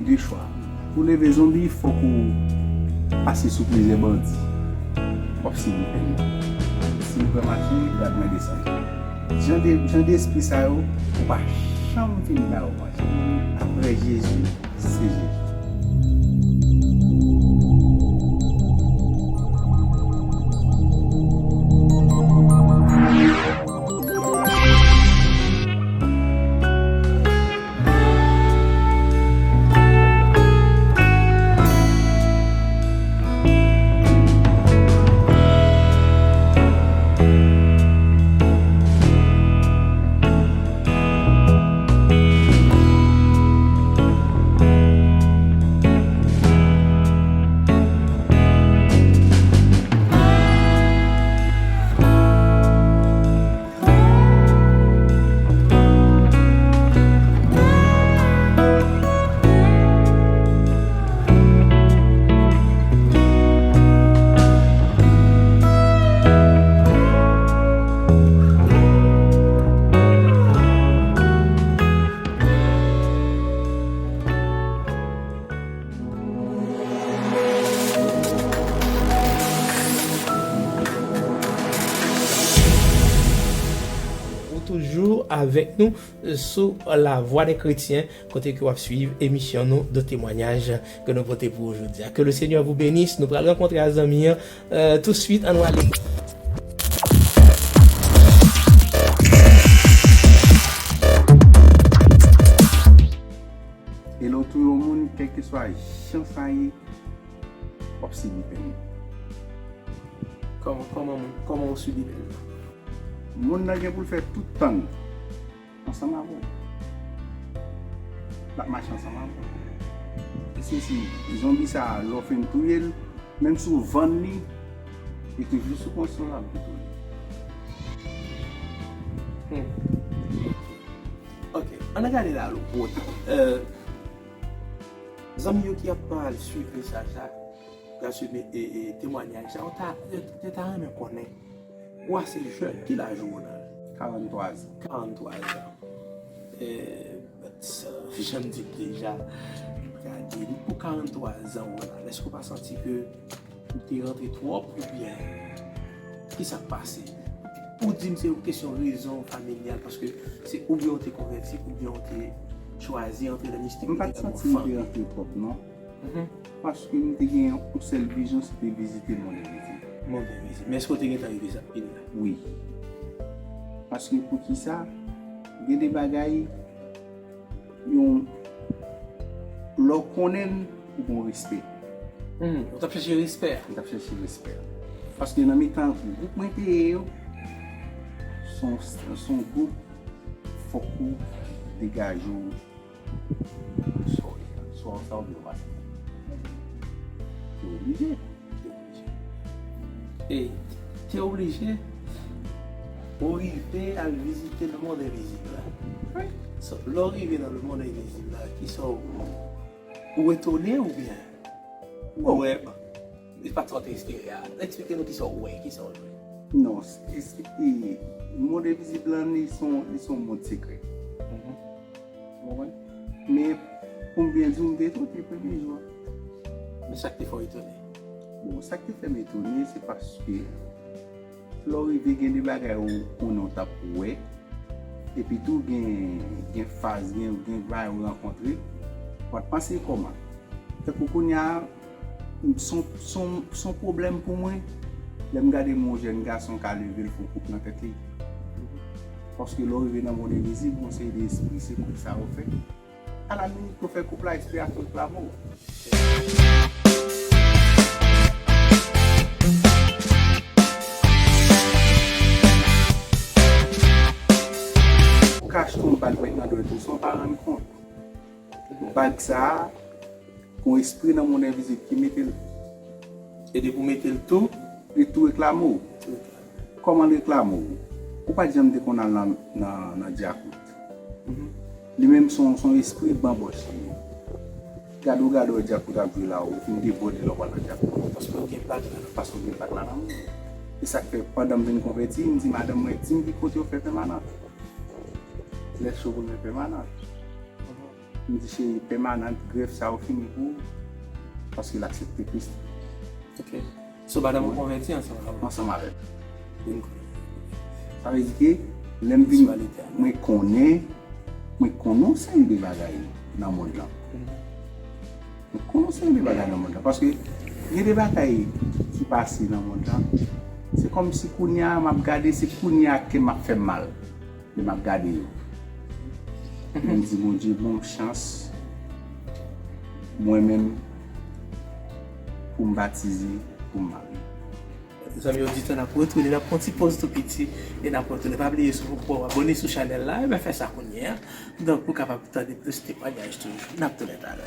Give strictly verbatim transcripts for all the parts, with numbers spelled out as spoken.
De chwa. Pou leve zonbi, fòk ou pase sou plizyè bandi. W ap sibi pèn. Si w pran machin, gad mwen desann. Jan de, jan de espri sa yo, ou pa janm fin ba yo machin. Apre Jezi, se Jezi. Ou toujou avèk nou sou La Voix des Chrétiens, kote ke w ap swiv emisyon nou de temwanyaj ke nou pote pou ou jodi a. Que le Seigneur vous bénisse. Nou pral rankontre ak zanmi an, euh, tout swit, ann ale. Hello tou yon moun, kèlkeswa jan sa ye, w ap sibi pèn. Kòman, kòman, kòman w sibi pèn? Moun nan gen pou l fè tout tan l ansanm avè w. L ap mache ansanm avè w. E se si zonbi sa a, lè w fin touye l, menm si w vann li, li toujou sou konsèy w ap touye. Hmm. Ok. Ann gade la, lòt. Euh, zanmi yo ki ap pral swiv mesaj la, pral swiv e, e, temwanyaj sa, yo ta, yo, yo ta renmen konnen. Ou ase jèn, ki laj ou, Ronald? Karantwa zan. Karantwa zan. E, but, uh, jan m di l deja, gade, pou karantwa zan, Ronald, èske w pa santi ke ou te rantre twòp oubyen ki sa k pase? Ou di m se yon kesyon rezon familyal, paske se oubyen ou te konvèti, oubyen ou te chwazi antre nan mistik. M pa t santi m te rantre twòp, non. Mhm. Paske m te gen yon sèl vizyon, se te vizite mond envizib. Mond envizib. Men èske w te gentan rive sa? Wi. Paske poukisa? Gen de bagay, yon, lè w konnen l, ou gon respè. Hmm, ou t ap chèche respè a? Ou t ap chèche respè a. Paske nan mitan gwoup mwen te ye yo, se yon, se yon gwoup, fòk ou degaje w. Sorry. Sa w, sa w vle w pase. Te oblije. Te oblije. E, te oblije. Ou rive al vizite lemonn envizib la. Wi. So, lè w rive nan lemonn envizib la, kisa w, ou etone oubyen? Bon. Ou wè, li pa t sòti eksperyans. Eksplike nou kisa w wè, kisa w wè. Non, se, se, e, mond envizib la, li se yon, li se yon mond sekrè. Mhm. Ou konprann? Men, pou m byen di w, m te etone premye jou a. Men sa k te fè w etone? Bon, sa k te fè m etone, se paske lè w rive, gen de bagay ou konnen w t ap wè, epi tou gen, gen faz, gen, gen bagay ou rankontre, ou pa t panse kòman. Tankou kounye a, se yon, se yon, se yon pwoblèm pou mwen. Lè m gade yon jèn gason ka leve l fè yon koup nan tèt li. Paske lè w rive nan mond envizib, yon seri de espri, se koup sa yo fè. A la minit pou fè koup la, espri a tou reklame w. Ou ka achte yon bag, met nan dwèt ou san w pa rann kont. Bag sa a, gon espri nan mond envizib ki mete l. E depi w mete l tou, li tou reklame w. Kòman l reklame w? Ou pa t janm te konn al nan, nan, nan djakout. Mhm. Li menm se yon, se yon espri banbòch li ye. Gade w, gade w, djakout ap jwe la, ou fin debòde lè w pral nan djakout. Paske w gen bag la nan, paske w gen bag la nan men w. E sa k fè, pandan m vin konvèti, m di madanm mwen, di m ki kote yo fè pèmanan. Lè cho pou l fè pèmanan. M di, cheri, pèmanant, grèf sa yo fini pou ou, paske l aksepte Kris. Ok. So, madanm ou konvèti ansanm avè w? Ansanm avè l. Vin konnen. Sa vle di ke lè m vin, mwen konnen, mwen konnen yon seri de bagay nan mond lan. Mwen konnen yon seri de bagay nan mond lan. Paske gen de bagay ki pase nan mond lan, se kòmsi kounye a m ap gade, se kounye a ke m ap fè m mal. Lè m ap gade yo. Mwen di Bondye ban m chans, mwen menm, pou m batize, pou m marye. Zanmi oditè, n ap retounen, n ap pran ti poz tou piti e n ap retounen. Pa bliye, si w poko abòne sou chanèl la, ebyen fè sa kounye a. Donk, pou w kapab tande plis temwayaj toujou. N ap tounen talè.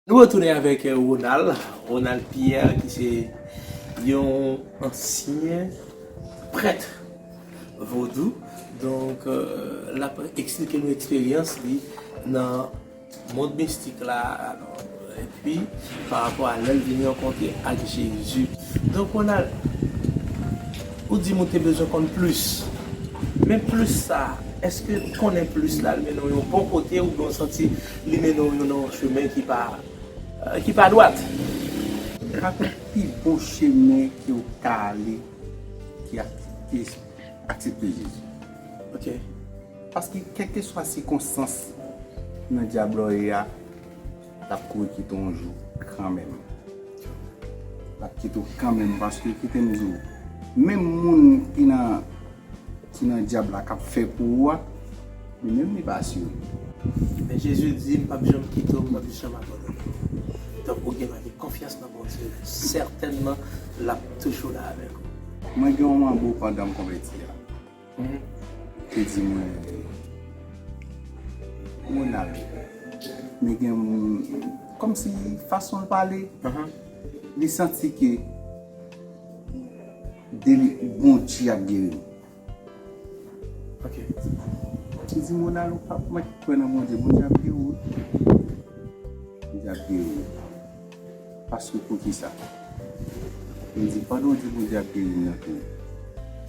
Nou retounen avèk, eh, Ronald, Ronald Pierre, ki se yon ansyen prèt vodou. Donk, eh, l ap eksplike nou eksperyans li nan mond mistik la, alò, epi pa rapò a lè l vin rankontre ak Jezi. Donk, Ronald, ou di m ou te bezwen konn plis. Men plis sa, èske konnen plis la, l mennen w yon bon kote, oubyen w santi li mennen w nan yon chemen ki pa, eh, ki pa dwat? Ka pi bon chemen ke w ka ale, ki ak-, ki aksepte Jezi. Ok. Paske kèlkeswa sikonstans nan dyab la w ye a, l ap kouri kite w yon jou kanmenm. L ap kite w kanmenm, paske kite m di w, menm moun ki nan, ki nan dyab la k ap fè pou ou a, li menm li pa asire. Men Jezi di, "M p ap janm kite w, m p ap janm abandone w." Donk, ou gen dwa gen konfyans nan Bondye, sètènman, l ap toujou la avèk ou. Mwen gen yon manbo pandan m konvèti a. Mhm. Te di mwen, Ronald, men gen moun, kòmsi fason l pale, mhm, li santi ke deli-, Bondye ap geri m. Ok. Li di m, Ronald, ou pa mèt kwè nan Bondye, Bondye ap geri w. Bondye ap geri w. Paske poukisa? M di, pandan w di Bondye ap geri m nan tou,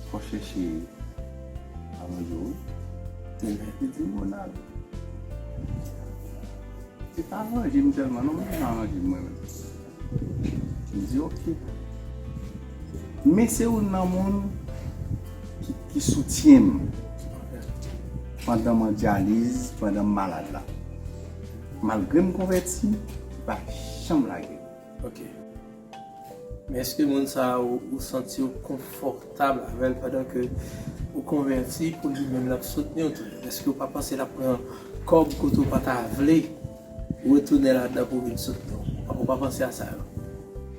fò w chèche aranje w, wi. Li di, Ronald, se pa aranje m sèlman, non, mwen menm aranje m mwen menm. M di, ok. Men se youn nan moun ki, ki soutyen m pandan m an dyaliz, pandan m malad la. Malgre m konvèti, li pa janm lage m. Ok. Men èske moun sa a, ou, ou santi w konfòtab avè l pandan ke ou konvèti, pou li menm l ap soutni w toujou? Èske w pa panse l ap pran kòb kote w pa ta vle retounen ladan pou vin soutni w? Ou pa panse a sa yo?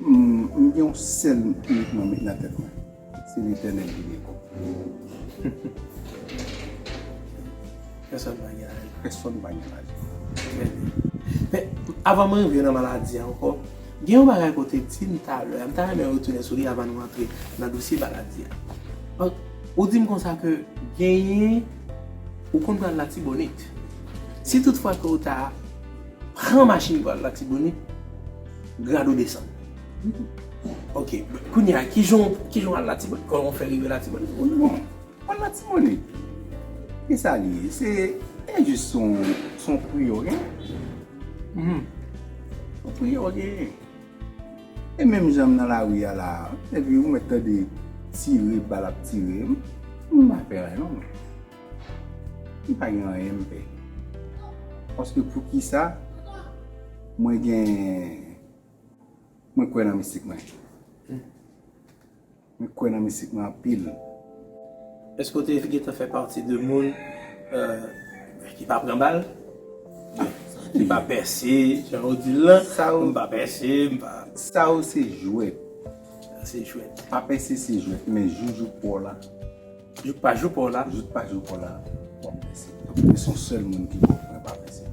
Hmm, m gen yon sèl inikman met nan tèt mwen. Se Letènèl ki gen kòb. Pèsòn pa gen lajan. Pèsòn pa gen lajan. Trè byen. Men, avan mwen rive nan maladi a ankò, gen yon bagay ke w te di m talè a, m ta renmen retounen sou li avan nou antre nan dosye maladi a. Donk, ou di m konsa ke genyen, ou konn pral Latibonit. Si toutfwa ke w ta pran machin pou al Latibonit, grad ou desann. Ok, kounye a, kijan, kijan w al Latibonit? Kòman w fè rive Latibonit? Bon, mwen Latibonit. Kisa li ye? Se, e jis son, son priyè w gen. Mhm. Son priyè w gen. E menm jan m nan lari a la, epi ou mèt tande tire, bal ap tire. M, m pa pè anyen non, mwen. M pa gen anyen m pè. Paske poukisa mwen gen, mwen kwè nan mistik mwen. Mwen kwè nan mistik mwen anpil. Èske w te gentan fè pati de moun, euh, ki pa pran bal? Ki pa pèse, jan w di l lan, m pa pèse, m pa... Sa yo se jwèt. Se jwèt. Pa pèse se jwèt, men jou, jou pa w la. Jou pa jou pa w la. Jou pa jou pa w la, w ap pèse. Donk, mwen se yon sèl moun ki bon mwen pa pèse.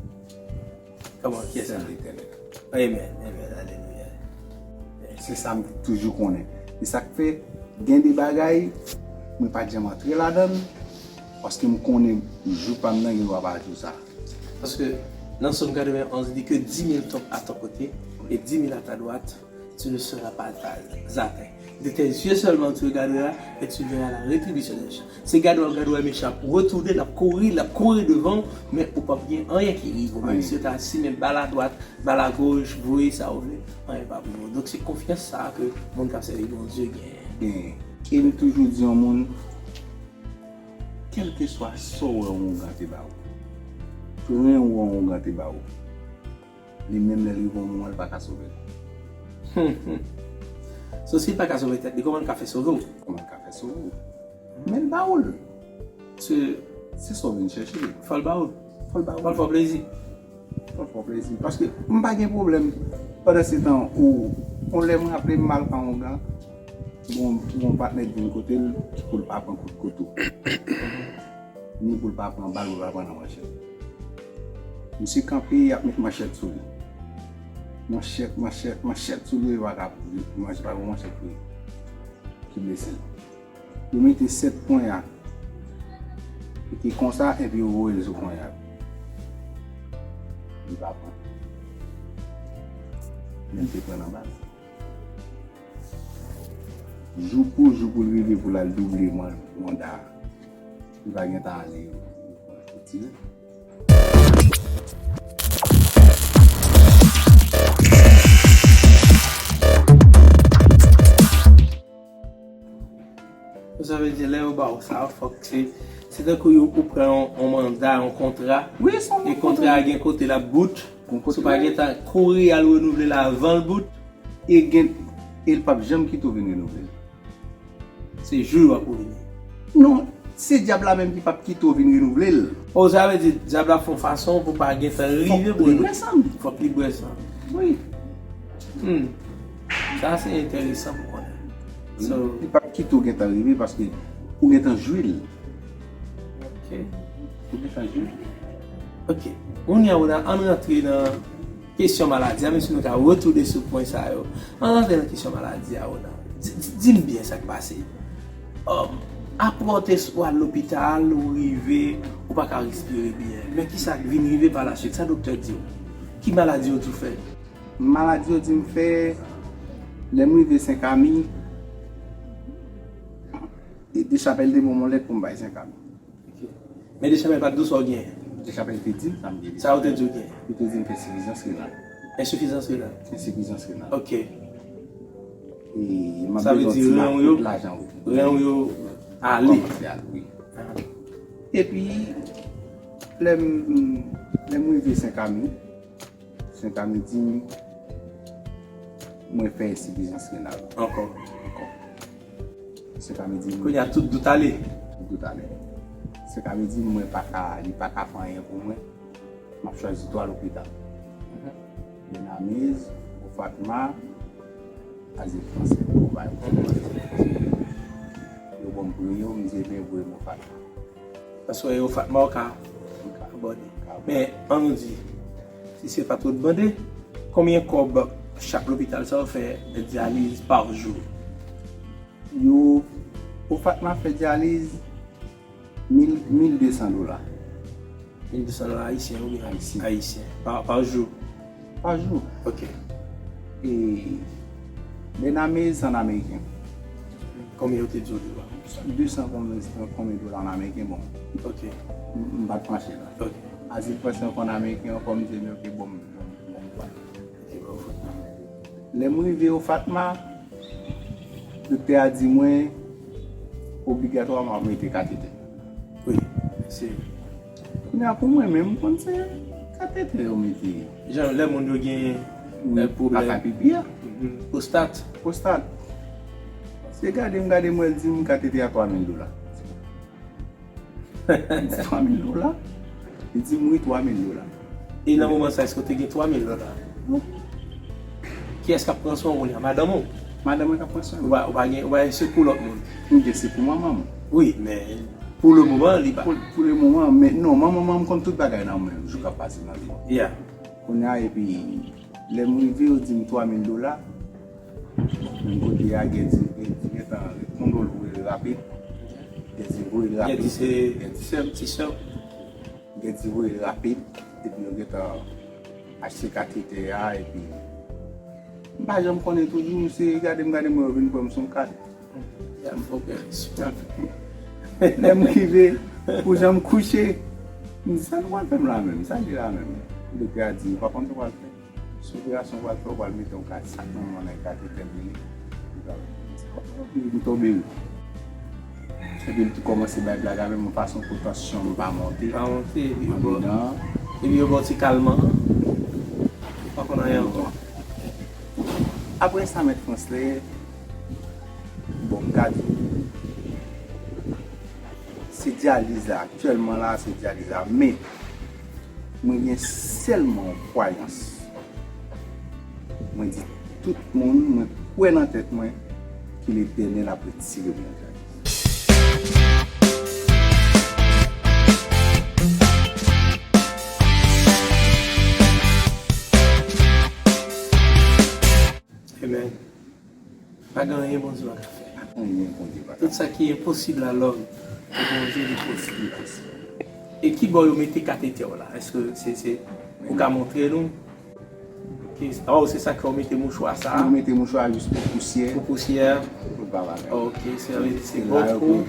Kòman, kiyès sa? Sèl Letènèl. Amèn, amèn, alelouya. Se sa m toujou konnen. E sa k fè, gen de bagay, mwen pa t janm antre ladan l, paske m konnen jou pa m nan gen dwa pa jou sa. Paske nan Sòm katrevenn onz, li di que dix mille tombent à ton côté et dix mille à ta droite, Tu ne seras pas atteint. De tes yeux seulement tu regarderas et tu verras la rétribution des méchants. Se gade w ap gade w wè mechan ap retounen, l ap kouri, l ap kouri devan w, men ou p ap gen anyen ki rive w. Menm si yo ta simen bal adwat, bal agoch, voye sa w vle, anyen p ap rive w. Donk se konfyans sa a ke moun k ap sèvi Bondye genyen. Genyen. E m toujou di yon moun, kèlkeswa sa w wè yon ougan te ba ou, tren w wè yon ougan te ba ou, li menm lè l rive yon moman, l pa ka sove l. So, si l pa ka sove tèt li, kòman l ka fè sove w? Kòman l ka fè sove w? Men l ba ou l. Se, se sa w vin chèche. Fò l ba ou l. Fò l ba ou l. Fò l fè w plezi. Fò l fè w plezi. Paske m pa gen pwoblèm. Pandan se tan, ou, yon lè m raple m m al pran yon ougan, bon, yon patnè k vin kote l pou l pa pran kout kouto. Ni pou l pa pran bal, pou l pa pran nan manchèt. Misye kanpe, y ap met manchèt sou li. Manchèt, manchèt, manchèt sou li, yo pa ka, manchèt, pa gen manchèt pou li ki blese l. Yo mete sèt ponya. Li te konsa, epi yo voye l sou ponya. Li pa pran. Men l te pran nan baz. Jou pou jou pou l rive pou l al double man-, manda a. Li pa gentan ale, yo, yo tire. Sa vle di, lè yo ba w sa, fòk se, se tankou yo, ou pran yon, yon manda, yon kontra, wi, se yon e kontra kontra a gen kote l ap bout. Yon kote, si w pa gentan kouri al renouvle l avan l bout, e gen, e l p ap janm kite w vin renouvle l. Se jou yo ap renouvle. Non, se dyab la menm ki p ap kite w vin renouvle l. O, sa vle di dyab la fè yon fason pou pa gentan rive pou li bwè san. Fòk li bwè san. Wi. Hmm. Sa se enteresan pou konnen. So, li p ap kite w gentan rive paske ou gentan jwi l. Ok. Ou gentan jwi l. Ok. Kounye a, Ronald, ann rantre nan kesyon maladi a, menm si nou ka retounen sou pwen sa yo. Ann rantre nan kesyon maladi a, Ronald. Di, di, di m byen sa k pase. Um, apre w te, w al lopital, ou rive, ou pa ka respire byen. Men kisa k vin rive pa la swit? Sa doktè di w? Ki maladi yo di w fè? Maladi yo di m fè, lè m rive Senkami, e Dechapèl te ban m yon lèt pou m bay Senkami. Ok. Men Dechapèl pa t di w sa w genyen? Dechapèl te di m sa m genyen. Sa yo te di w genyen? Yo te di m fè ensifizans renal. Ensifizans renal? Ensifizans renal. Ok. E m ap bezwen ti lajan, wi. Sa vle di ren w yo, ren w yo ale. Kòmanse ale, wi. Ah. Epi, lè m, lè m rive Senkami, Senkami di m, mwen fè ensifizans renal. Ankò. Ankò. Senkami di m, kounye a tout dout ale. Tout dout ale. Senkami di m, mwen pa ka, li pa ka fè anyen pou mwen. M ap chwazi twa lopital. Mhm. Benamiz, Ofatma, Azil Fransè. Yo ban m pri yo, m di, ebyen, voye m Ofatma. Paske w wè yo Fatma w ka abòne. Men, ann nou di, si se pa twò demande, konbyen kòb chak lopital sa yo fè dyaliz pa jou? Yo, o Fatma fè dyaliz mil, mil de san dola. Mil de san dola ayisyen oubyen ayisyen? Ayisyen. Pa, pa jou? Pa jou. Ok. E Benamiz an ameriken. Konbyen yo te di w deja? De san konbyen, konbyen dola an ameriken, bon. Ok. M, m pa t panche la. Ok. Azil Fransè an ameriken ankò, m di, men ok, bon, bon, bon, bon. Ok, bon. Lè m rive o Fatma, doktè a di mwen, obligatwaman w ap mete katetè. Wi, se. Kounye a pou mwen menm, m konn se katetè yo mete. Jan lè moun yo gen, wi, eh, pwoblèm. Ak pipi a. Mhm. Pwostat. Pwostat. Se gade m, gade m, wè l di m katetè a twa mil dola. Li di twa mil dola? Li di m wi, twa mil dola. E nan moman sa, èske w te gen twa mil dola? Non. Kiyès k ap pran swen w kounye a? Madanm ou? Madanm mwen k ap pran swen mwen. Ou pa, ou pa gen, ou pa gen sekou lòt moun? M gen sekou manman m. Wi, men pou le moman, li pa. Pou, pou le moman, men non, manman m konn tout bagay nan men m, jou k ap pase nan vi m. Yeah. Kounye a, epi, lè m rive, yo di m twa mil dola. Menm kote a, Gèdi, Gèdi gentan, kondòl voye l rapid. Gèdi voye l rapid. Gèdi se, Gèdi se ti sè. Gèdi voye l rapid, epi yo gentan achte katetè a, epi M pa janm konnen, toujou m se gade m, gade m, yo vin pran m sou yon kat. Lè m rive, pou jan m kouche, m di, "Sa nou pral fè m la menm? Sa li la menm?" Doktè a di, "Ou pa konn sa w pral fè? Sou operasyon w pral fè, w pral mete yon kat, sak nan men w, nan katetè vini." M tonbe ri. Epi l tou kòmanse bay blag avè m yon fason pou tansyon m pa monte. Pa monte, epi yo ba w, epi yo ba w ti kalman. Ou pa konn anyen ankò. Apre sa, Mèt Fransley, bon, m ka di w, se dyaliz la, aktyèlman la, se dyaliz la, men mwen gen sèlman yon kwayans. Mwen di tout moun, mwen kwè nan tèt mwen, ke Letènèl ap retire m nan dyaliz. Amen. Pa gen anyen Bondye pa ka fè. Pa gen anyen Bondye pa ka fè. Tout sa ki enposib a lòm, pou Bondye li posib. E ki bò yo mete katetè w la? Èske se, se, ou ka montre nou? Ok, oh, se sa ke w mete mouchwa sa a? Mwen mete mouchwa jis pou pousyè. Pou pousyè. Pou l pa bagay. Ok, se, se bò kou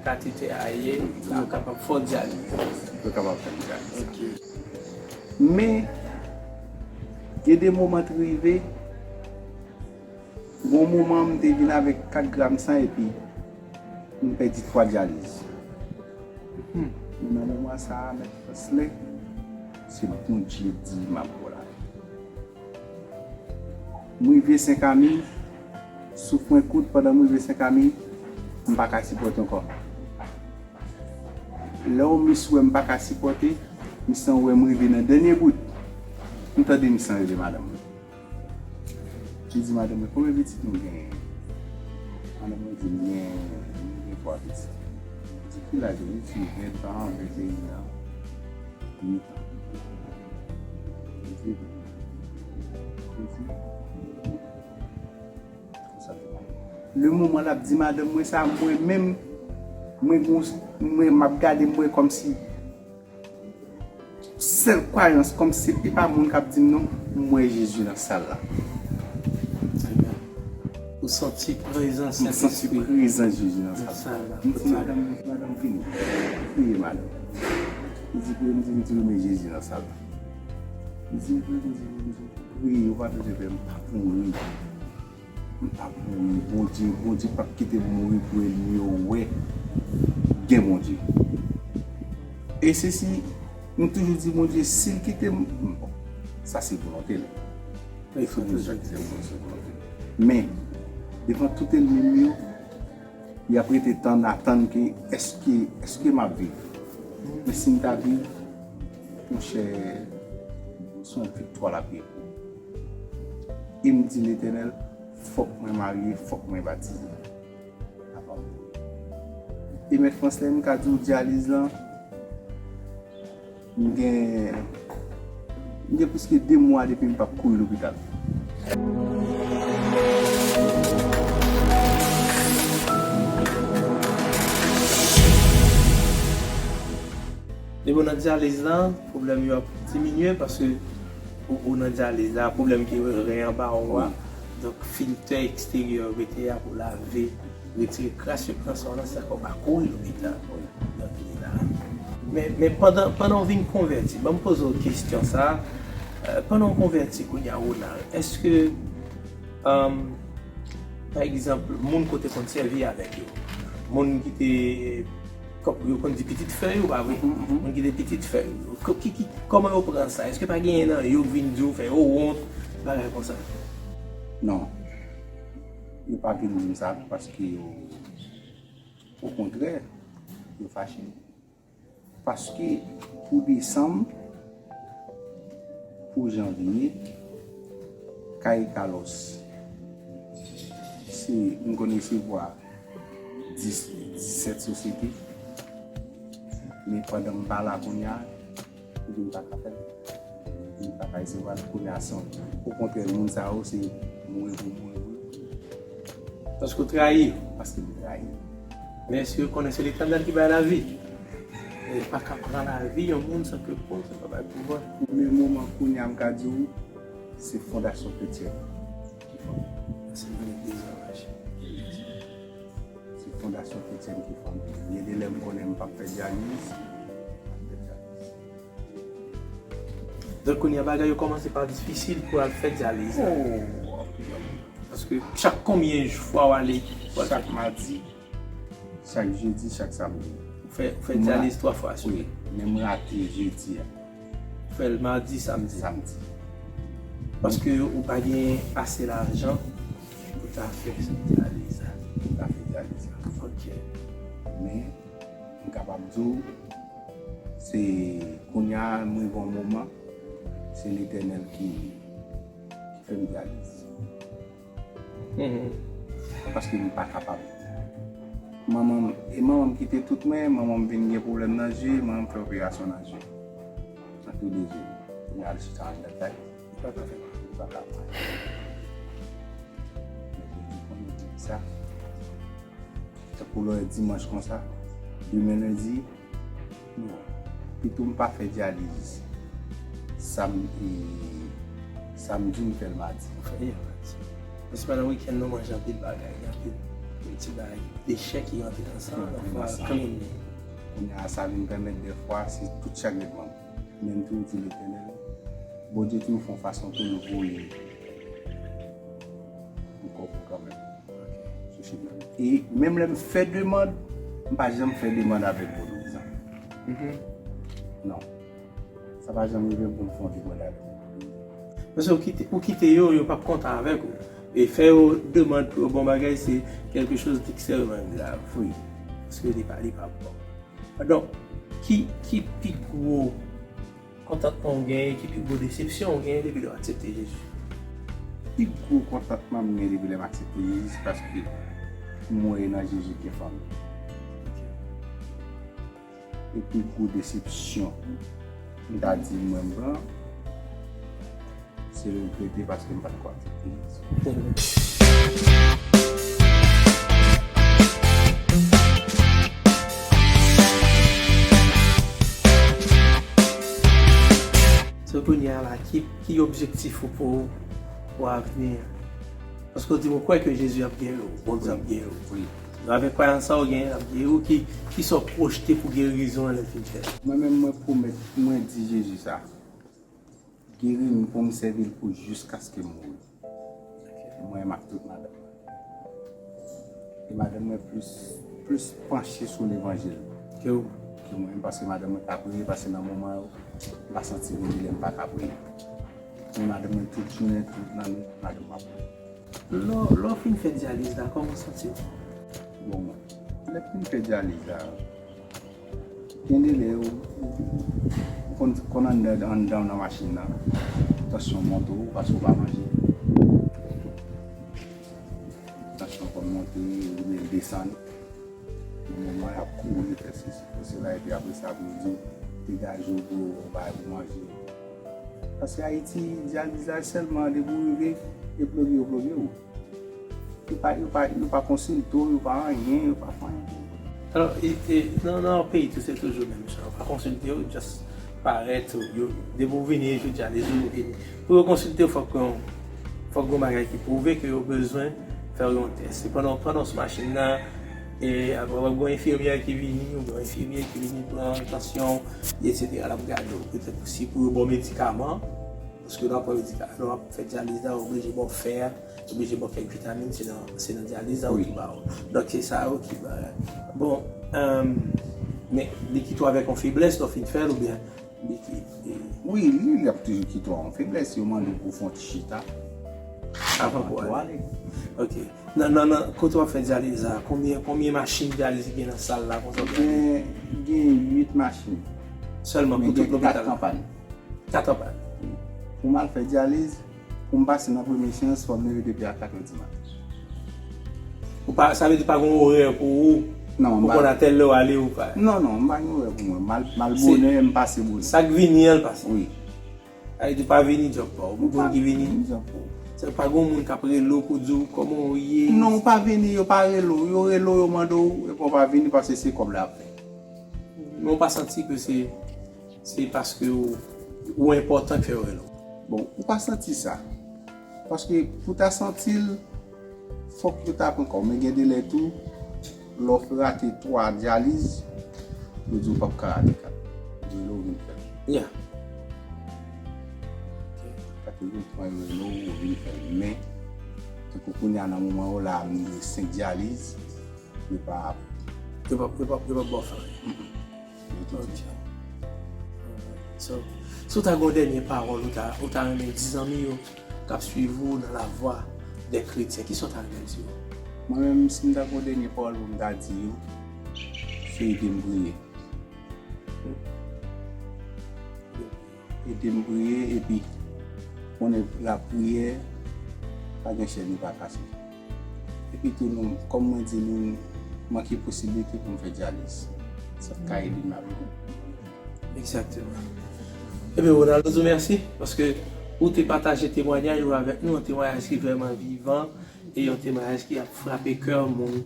katetè a ye, pou yo kapab fè w dyaliz. Pou yo kapab fè m dyaliz. Ok. Men, gen de moman t rive, gon moman m te vin avèk kat gram san epi m pèdi twa dyaliz. Hmm. Men nan moman sa a, Mèt Fransley, se Bondye di m ap ba w lavi. M rive Senkamil, souf mwen kout pandan m rive Senkamil, m pa ka sipòte ankò. Lè yon mis wè m pa ka sipòte, mis lan wè m rive nan dènye bout, m tande mis lan rele madanm mwen. Li di, "Madanm mwen, konbyen pitit nou genyen?" Madanm mwen di, "M gen, m gen twa pitit." Li di, "Ki laj yo?" Li di, "Ventan, venteyen an, uit an." Li di, li di, konsa. Le moman l ap di madanm mwen sa, mwen menm, mwen gon, mwen m ap gade, mwen kòmsi sèl kwayans, kòmsi se pa moun k ap di m non, m wè Jezi nan sal la. Ou santi prezans Sentespri. M santi prezans Jezi nan sal la. M di madanm, m di madanm, vini. Priye, madanm. Li di, priye, m di, m di, renmen Jezi nan sal la. Li di, m priye, m di, m di, priye, ou pa bezwen pè, m p ap mouri. M p ap mouri, Bondye, Bondye p ap kite m mouri pou ènmi yo wè gen Bondye. E se si, m toujou di Bondye, si l kite m, bon, sa se volonte l. Li fè Bondye kite m, se volonte l. Men, devan tout ènmi m yo, y ap rete tann, atann ke èske, èske m ap viv. Men si m ta viv, monchè, se yon viktwa l ap ye pou mwen. E m di Letènèl, fòk mwen marye, fòk mwen batize. E Mèt Fransley, m ka di w dyaliz lan, m gen, m gen plis ke de mwa depi m p ap kouri lopital. Depi w nan dyaliz lan, pwoblèm yo ap diminye paske ou, ou nan dyaliz la, pwoblèm ki ren anba w a. Wi. Donk, filtè eksteryè yo mete a pou lave, retire kras yo pran sò nan sa kò pa kouri lopital. Wi. Donk, li la. Men, men pandan, pandan w vin konvèti, ban m poze w kesyon sa, euh, pandan w konvèti kounye a, Ronald, èske, um, pa egzanp, moun ke w te konn sèvi avèk yo, moun ki te, kòm yo konn di pitit fèy ou, pa vre? Mhm, mhm. Moun ki te pitit fèy ou. Ko-, ki, ki, kòman yo pran sa? Èske pa genyen nan yo k vin di w, fè yo wont, bagay konsa? Non. Yo pa vin di m sa, paske yo, okontrè, yo fache. Paske pou desanm, pou janvye, Kay Carlos, se, m konn resevwa dis, disèt sosyete. Men pandan m pa la kounye a, epi m pa ka fè l. M pa ka resevwa l kounye a san. Okontrè, moun sa yo, se mouri pou mouri pou yo. Paske w trayi yo. Paske m trayi yo. Men èske yo konnen se Letènèl ki bay lavi? E pa ka pran lavi yon moun san ke Bondye pa bay pouvwa. Premye moman kounye a m ka di w, se fondasyon kretyen. Pase nan legliz la, mache. Se fondasyon kretyèn ki fòme. Gen de lè m konnen m p ap fè dyaliz. Donk, kounye a, bagay yo kòmanse pa difisil pou al fè dyaliz la. Oh! Paske chak konbyen fwa w ale, w al fè? Chak madi, chak jedi, chak samdi. Ou fè, ou fè dyaliz twa fwa semèn? Wi, men m rate jedi a. Ou fè l madi, samdi? Samdi. Paske ou pa gen ase lajan pou ta fè dyaliz la. Pou ta fè dyaliz la. Ok. Men, m kapab di w, se kounye a, m rive yon moman, se Letènèl ki, ki fè m dyaliz. Mhm. Paske m pa kapab. Manman m, e manman m kite tout mwen, manman m vin gen pwoblèm nan je, manman m fè operasyon nan je. Nan tou de je. Li al chita anndan kay. Li pa ka fè. Li pa ka fè. Men Jezi konnen tout sa. Tankou lè w wè dimanch konsa, demen lendi, non. Pito m pa fè dyaliz. Sam-, e, samdi m fè l madi. Ou fè l madi. Paske pandan wikèn nou manje anpil bagay, gen anpil, anpil ti bagay, dechè ki rantre nan san, nan san. Kounye a, sa vin pèmèt dèfwa, se tout chak grenn manm. Men m toujou di Letènèl, Bondye toujou fè yon fason pou l voye yon kòb kanmenm sou chemen m. E menm lè m fè demann, m pa janm fè demann avèk vodouyizan. Mhm. Non. Sa pa janm rive pou m fè yon demann avèk vodouyizan. Paske ou kite, ou kite yo, yo p ap kontan avèk ou. E fè yo demann pou yo bon bagay, se quelque chose d'extrêmement grave. Wi. Paske li pa, li pa bon. Donk, ki, ki pi gwo kontantman w genyen, ki pi gwo desepsyon w genyen depi lè w aksepte Jezi? Pi gwo kontantman m gen depi lè m aksepte Jezi, se paske m wè nan Jezi gen fanmi. E pi gwo desepsyon, m ta di mwen m pran, se regrete paske m pa t ko aksepte Jezi. So, kounye a la, ki, ki objektif ou pou, pou avni an? Paske w di, "Mwen kwè ke Jezi ap geri w, Bondye ap geri w." Wi. Avèk kwayans sa w genyen, l ap geri w, ki, ki sa w pwojte pou gerizon an lè l fin fèt? Mwen menm, mwen pwomèt, mwen di Jezi sa. Geri m pou m sèvi l pou jiskaske m mouri. Mwen menm ak tout madanm mwen. E madanm mwen plis, plis panche sou levanjil ke w, ke mwen menm, paske madanm mwen ka priye, paske nan moman yo, m pa santi m gen lè m pa ka priye. Men madanm mwen tout jounen, tout lannwit, madanm mwen ap priye. Lè w, lè w fin fè dyaliz la, kòman w santi w? Bon, lè m fin fè dyaliz la, gen de lè ou, ou konn, konn anndan, anndan nan machin nan, tansyon monte w paske w pa manje. Tansyon konn monte, oubyen l desann. Yon moman y ap kouri fè sesi, fè sela, epi apre sa pou yo di w degaje w pou yo bay pou manje. Paske Ayiti, dyaliz la sèlman depi w rive, e ploge yo ploge w. Yo pa, yo pa, yo pa konsilte w, yo pa anyen, yo pa fè anyen. Alò, e, e, nan, nan yon peyi tou, se toujou menm jan. Yo pa konsilte w, just parèt, yo, depi w vini, yo dyalize w, vini. Pou yo konsilte w, fòk yon, fòk yon bagay ki pwouve ke yo bezwen fè w yon tès. Se pandan w pran nan sou machin nan, e apre w ap gen yon enfimyè ki vini, ou gen yon enfimyè ki vini pran tansyon, etsetera, l ap gade w. Petèt osi pou yo ba w medikaman, paske lè w ap pran medikaman, lè w ap fè dyaliz la, yo oblije ba w fè, oblije ba w kèk vitamin, se nan, se nan dyaliz la yo ki ba w. Donk, se sa yo ki ba. Bon, euh, men li kite w avèk yon feblès lè w fin fè l, oubyen li ki, e, wi, li, li ap toujou kite w yon feblès. Yo mande w pou w fè yon ti chita avan pou w ale. Ok. Nan, nan, nan, kote w ap fè dyaliz la, konbyen, konbyen machin dyaliz ki gen nan sal la konsa? Gen, gen uit machin. Sèlman pou tout lopital la? Men gen kat k an pàn. Kat an pàn. Pou m al fè dyaliz, pou m pase nan premye seyans, fò m leve depi a kat è di maten. Ou pa, sa vle di pa gen orè pou ou, non, ou konn a tèl lè w ale ou pa? Non, non, m pa gen orè pou mwen. M al, m al bonè, m pase bonè. Sa k vini an, l pase. Wi. Sa vle di pa vini djòb pa w. Ou gon ki vini? Sa pa gen moun k ap rele w pou di w kòman w ye? Non, ou pa vini, yo pa rele w. Yo rele w, yo mande w, epi w pa vini paske se kòb la ap fè. Men w pa santi ke se, se paske w, ou enpòtan k fè yo rele w? Bon, ou pa santi sa. Paske pou ta santi l, fòk yo ta pran kò w. Men gen de lè tou, lè w rate twa dyaliz, yo di w p ap ka rate kat. Yo rele w vin fè l. Yeah. Kategori twa yo rele w, ou vin fè l. Men, tankou kounye a nan moman yo la, m gen senk dyaliz, yo pa Yo p ap yo p ap yo p ap ba w fè anyen. yo tou Ok. So, si w ta gen yon dènye pawòl ou ta ou ta renmen di zanmi yo k ap swiv ou nan lavwa dè kretyen, kisa w ta renmen di yo? Mwen menm, si m ta gen yon dènye pawòl pou m ta di yo, se ede m priye. Ede m priye, epi konnen lapriyè pa gen chèn li pa kase. Epi tou nou, kòm mwen di nou, manke posiblite pou m fè dyaliz. Sa ka ede m lapriyè. Egzakteman. Ebyen, Ronaldo, di w mèsi paske ou te pataje temwanyaj ou avèk nou, yon temwanyaj ki vrèman vivan e yon temwanyaj ki ap frape kè moun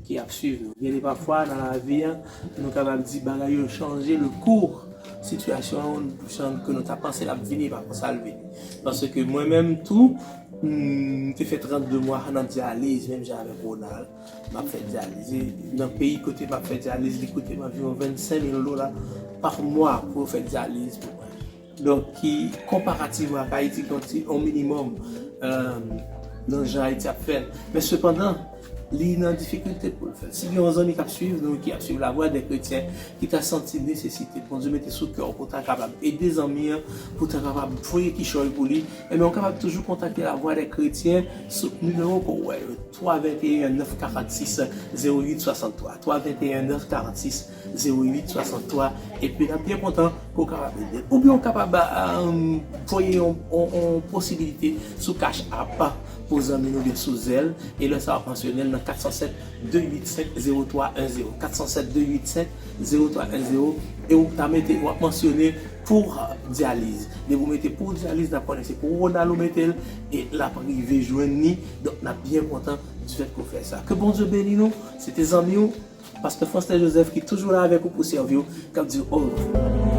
ki ap swiv nou. Gen de pafwa nan lavi a, nou kapab di bagay yo chanje, le kou sitiyasyon an, jan ke nou ta panse l ap vini, e pa konsa l vini. Paske mwen menm tou, m te fè trannde mwa nan dyaliz, menm jan avèk Ronald. M ap fè dyaliz. E nan peyi kote m ap fè dyaliz, li koute m anviwon vennsenk mil dola pa mwa pou yo fè dyaliz pou mwen. Donk, ki konparativman ak Ayiti, ki yon ti, yon minimòm euh, nan jan Ayiti ap fè l. Men sepandan, li nan difikilte pou l fè l. Si gen yon zanmi k ap swiv nou, ki ap swiv lavwa dè kretyen, ki ta santi nesesite, Bondye mete sou kè w pou ta kapab ede zanmi an, pou ta kapab voye kichòy pou li, ebyen, ou kapab toujou kontakte lavwa dè kretyen sou nimewo ke w wè yo, twa venteyen nèf karannsis zewo uit swasanntwa, twa venteyen nèf karannsis zewo uit swasanntwa, epi n ap byen kontan ke w kapab ede l. Oubyen w kapab euh, voye yon, yon, yon posibilite sou Cash App pou zanmi nou gen sou Zelle, e lè sa w ap mansyone l nan kat san sèt de uit senk zewo twa en zewo, kat san sèt de uit senk zewo twa en zewo, e w ta mete, w ap mansyone pou dyaliz. Depi w mete pou dyaliz, n ap konnen se pou Ronald ou mete l, e l ap rive jwenn li. Donk, n ap byen kontan di fèt ke w fè sa. Ke Bondye beni nou. Se te zanmi w, Pastè Fransley Joseph, ki toujou la avèk ou pou sèvi w, k ap di w orevwa.